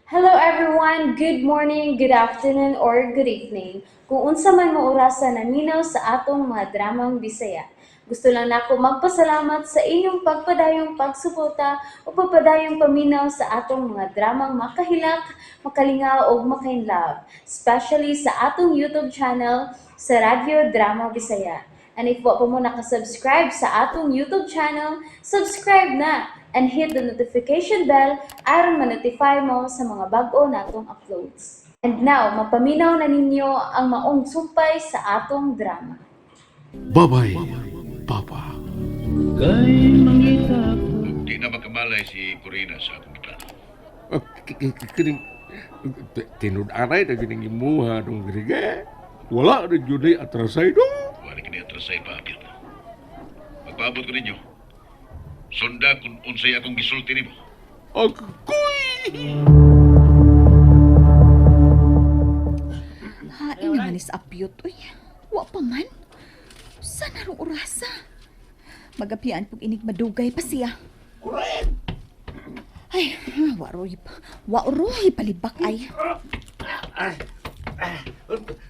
Hello everyone! Good morning, good afternoon, or good evening. Kung unsa man mo orasa naminaw sa atong mga dramang Bisaya. Gusto lang nako magpasalamat sa inyong pagpadayong pagsuporta o pagpadayong paminaw sa atong mga dramang makahilak, makalingaw ug makainlove, especially sa atong YouTube channel sa Radyo Drama Bisaya. And if wa pa mo nakasubscribe sa atong YouTube channel, subscribe na and hit the notification bell aron ma-notify mo sa mga bag-o natong uploads. And now, mapaminaw na ninyo ang maong sumpay sa atong drama. Babay, Papa. Di na makamalay si Corina sa akong giplano. Kining tinud-aray na gining imuha nung grige. Wala na jud ay atrasay do. Wala kini atrasay pa apil. Magpaabot ko ninyo. Sunda kung unsay akong gisulti nimo. Agoy! Hain naman is apyot, uy. Wa pa man. Sa narong orasa? Magapian pag inig madugay pa siya. Ay, waroy, waroy palibak ay.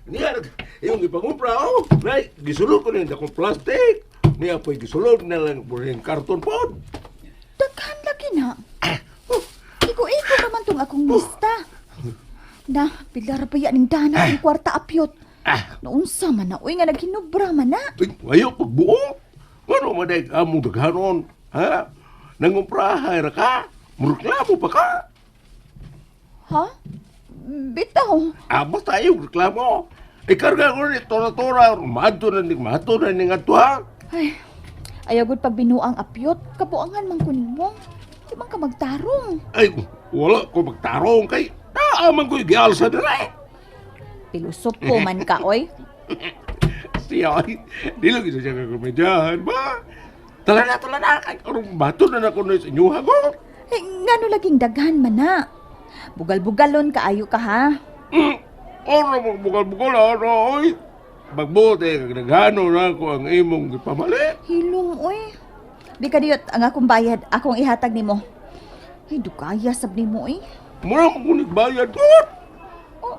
Niya, yung ipangumpra, oh. Nay, gisulod ko na yung dakong plastic. Niya po'y gisulod na lang po yung karton pod. Daghan lagi na. Igo-igo pa man tong akong lista. Na, pila ra pa yan ning dana ang kwarta apyot. Naunsa man na, uy nga naghinubra man na. Ay, ayaw pagbuo. Ano man ay among daghanon? Ha? Nangumprahay ra ka? Mureklamo pa ka? Ha? Bitaw. Ah, basta ayaw reklamo. Ikarga ko ni tora-tora. Maadto na ni maadto na ni nga ha? Ay, ayaw gud pag binuang apyot, kabuangan man ko nimo. Di man ka magtarong. Ay, wala ko magtarong kay naaman ko'y gialsa dira. Pilosopo man ka, oy. Siya, ay, di lang isa siya kakomedyahan ba? Tala na, tala na, kay karong bato na na ko na sa inyuha ko. Eh, ngano laging daghan man na. Bugal-bugalon kaayo ka ha. Oro magbugal-bugal, ano, oy. Magbuti, kag naghano na ako ang imong gipamalit. Hilong, oy. Di ka diyot ang akong bayad, akong ihatag nimo. Ay, dugaya sab nimo, oy. Mura mo kunig bayad ko.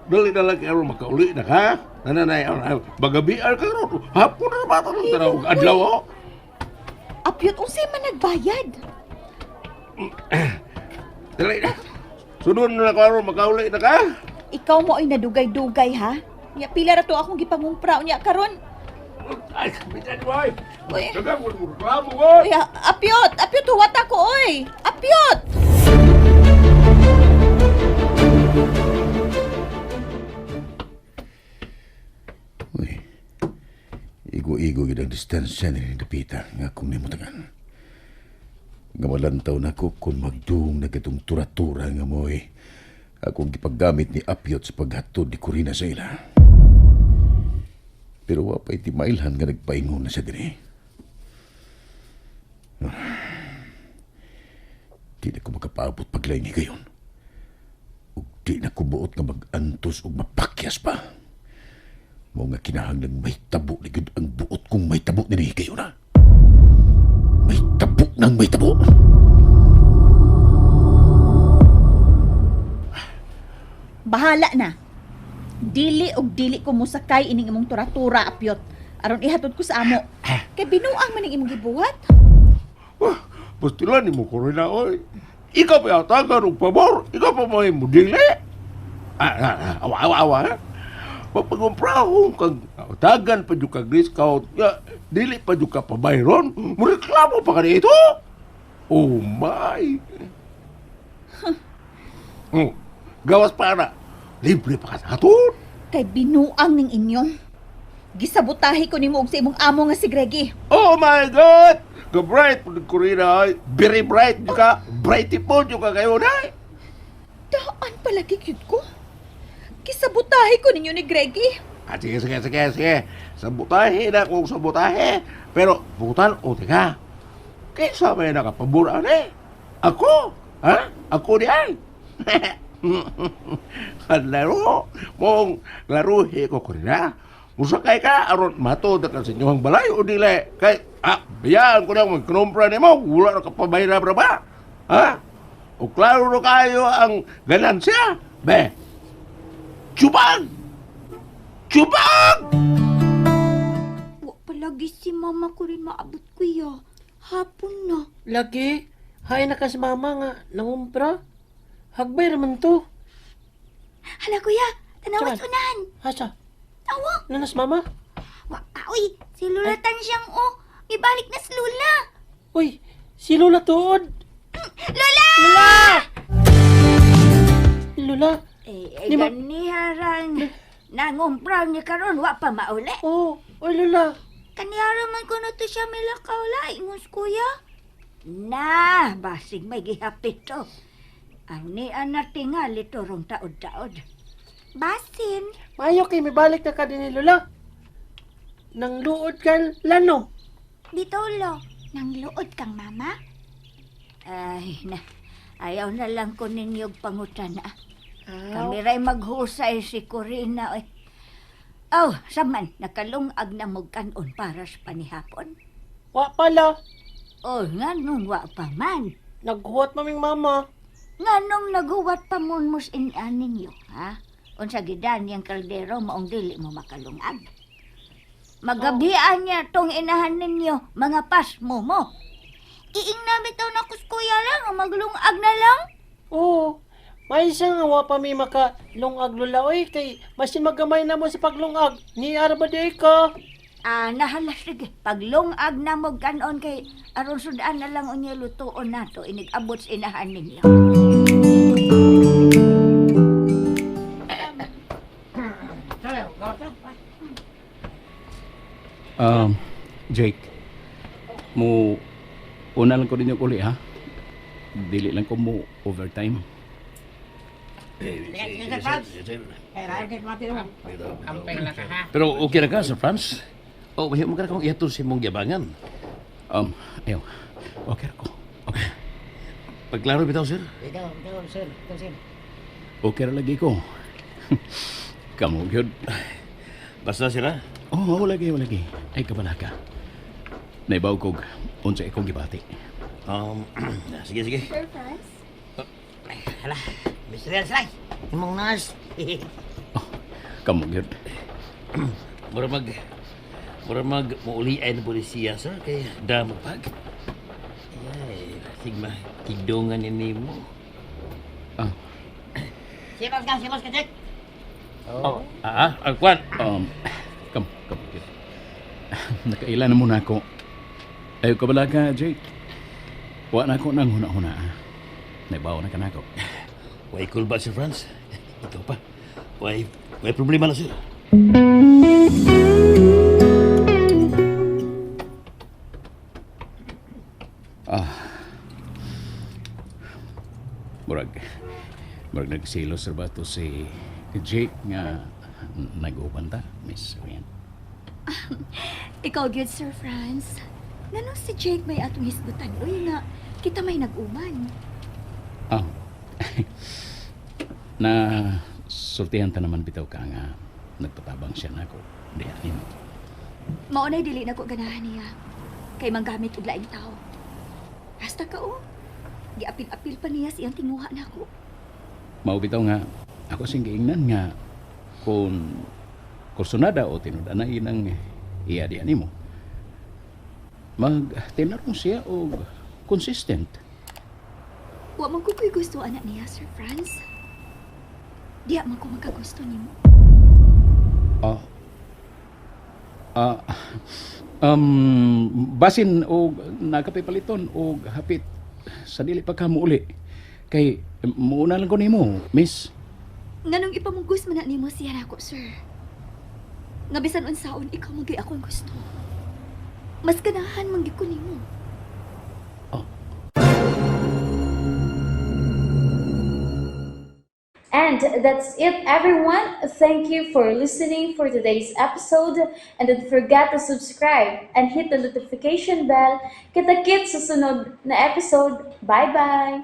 Dali na lang kayo makauli na ka. Nananay, bagabian ka ron. Hapon na ba ito? Tara, og adlaw, oh. Apyot unsay man nagbayad? Dali na. Sunod na lang karon makauli na ka. Ikaw mo ay nadugay-dugay ha. Nya pila ra to akong gipangumpra unya karon. Ay, bitan mo ay. Uy. Dagang mo reklamo ko. Uy, apyot, apyot huwat ako oy. Apyot. Uy. Igo-igo gid ang distansya ni Dapita nga akong nimutangan. Nga malantaw na ko kung magduong na katong tura-tura nga mo'y akong gipaggamit ni Apyot sa paghatod ni Corina sa ila. Pero wa pa'y timailhan nga nagpaingon na siya dinhi. Di na ko makapaabot paglain ni gayon. Ug di na ko buot nga mag-antos ug mapakyas pa. Mao nga kinahanglan may tabo ni gud ang buot kong may tabo ni kayo na. May tabo nang may tabo. Bahala na. Dili og dili ko mosakay ining imong tura-tura apyot. Aron ihatod ko sa amo. Kay binuang man ning imong gibuhat. Wah, pastilan ni mo Corina, oy. Ikaw pa yatagan og pabor. Ikaw pa may mudili. Ah, ah, ah, awa, awa, awa. Ha? Mapagumprahong kag tagan pa jud kag discount. Ya, dili pa jud ka pabayron. Mureklamo pa ka dito. Oh my. Oh, gawas pa na. Libre pa ka sa aton. Kay binuang ning inyo. Gisabotahe ko nimo og sa imong amo nga si Greggy. Oh my God! Ka-bright po Corina, ay. Very bright jud ka. Bright po jud ka kayo na. Daan palagi gyud ko. Gisabotahe ko ninyo ni Greggy. Ah, sige, sige, sige, sige. Sabotahe na kung sabotahe. Pero, butan, o teka. Kaysa may nakapaburan eh. Ako? Ha? Ako di ay. Ang laro, mong laruhi ko Corina. Musakay ka, aron matod ka sa inyong balay o dili. Kay, ah, bayaan ko na magkanompra ni mo. Wala na kapabayra ba? Ha? O klaro na kayo ang ganansya. Be, tsubag! Tsubag! Wa palagi si mama ko rin maabot, kuya. Hapon na. Lagi, hay na ka sa mama nga nangumpra. Hagbay raman to. Hala, kuya. Tanawas Tsaman. unahan. Asa? Tawa. Nanas mama? Wa pa, uy. Si Lula tan siyang, oh. Ibalik na si Lula. Uy, si Lola tuod. Lola! Lola! Lola? Eh, eh Ni ma- ganiharang nangumpra ni karon wa pa mauli. Oh, uy Lola. Kaniyara man ko na to siya milakaw la. Ingos, kuya. Na, basig may gihapit to. Ang ni ana tingali to rong taod-taod. Basin. Maayo kay may balik na ka din ni Lola. Nang luod ka lano. Dito, lo. Nang luod kang mama. Ay, na. Ayaw na lang ko ninyog pangutana. Kami ray maghusay si Corina. Oy. Aw, saman, nakalungag na mo kanon para sa panihapon. Wa pala. O, nga nung wa pa man. Naghuwat maming mama. Nga nung naguwat pa mon mos inaan ninyo, ha? Unsa gidan niyang kaldero maong dili mo makalungag. Magabian niya tong inahan ninyo, mga pasmo mo. Iing na bitaw na kus kuya lang. Ang maglungag na lang. Oo. May isa nga wa pa mi maka lungag Lola oy kay masin magamay na mo sa paglungag. Ni arba di ka. Ah, nahala sige. Paglungag na mo kanon kay aron sudan na lang unya lutuon nato inig-abot sa inahan ninyo. Jake, mo una lang ko din yung uli ha. Dili lang ko mo overtime. Pero okay na ka, Sir Franz. O, oh, mo ka na kung ihatod sa imong giyabangan. Ayaw. Okay ra ko. Okay. Pagklaro bitaw, sir. Okay ra lagi ko. Kamu gyud. Basta, sir, ha? Oo, oh, lagi, lagi. Ay kabala ka. Naibaw kog unsa ikong gibati. Sige, sige. Sir Franz? Hala, Mr. Elslay, imong nurse. Kamu gyud. Mura mag... Mura mag muuli ay ng polisiya, sir. Kay damo pag. Ay, sigma, kidongan ni mo. Ah, Simas ka, Jack. Oh. Ah, ah, kwan. Kam, kamu gyud. Nakaila na muna ako. Ayaw kabala ka, Jake. Wa na ako nang huna-huna. ah. Naibaw na ka na ako. Way cool ba, Sir Franz? Ikaw pa. Way, way problema na, sir. Murag, murag nagsilos ra ba to si Jake nga nag-uban ta, Miss Rian? Ikaw gyud, Sir Franz. Ngano si Jake may atong hisgutan uy nga kita may nag-uban. Ah. Na sultihan ta naman bitaw ka nga nagpatabang siya nako. Diha nimo. Mao nay dili na ko ganahan niya. Kay manggamit og laing tao. Hasta ka oh. Giapil-apil pa niya siyang tinguha nako. Mao bitaw nga ako sing giingnan nga kung kursunada o tinud-anay ng iya diha nimo. Mag tinarong siya og consistent. Wa man ko ko'y gusto anak niya, Sir Franz. Diya man ko magkagusto nimo. Ah. Ah, basin og nakapipaliton og hapit sa dili pa ka muuli. Kay muuna lang ko nimo, miss. Nganong ipamugos man na nimo siya nako, sir. Nga bisan unsaon ikaw man gyud akong gusto. Mas ganahan man gyud ko nimo. And that's it, everyone. Thank you for listening for today's episode. And don't forget to subscribe and hit the notification bell. Kita-kits sa sunod na episode. Bye-bye!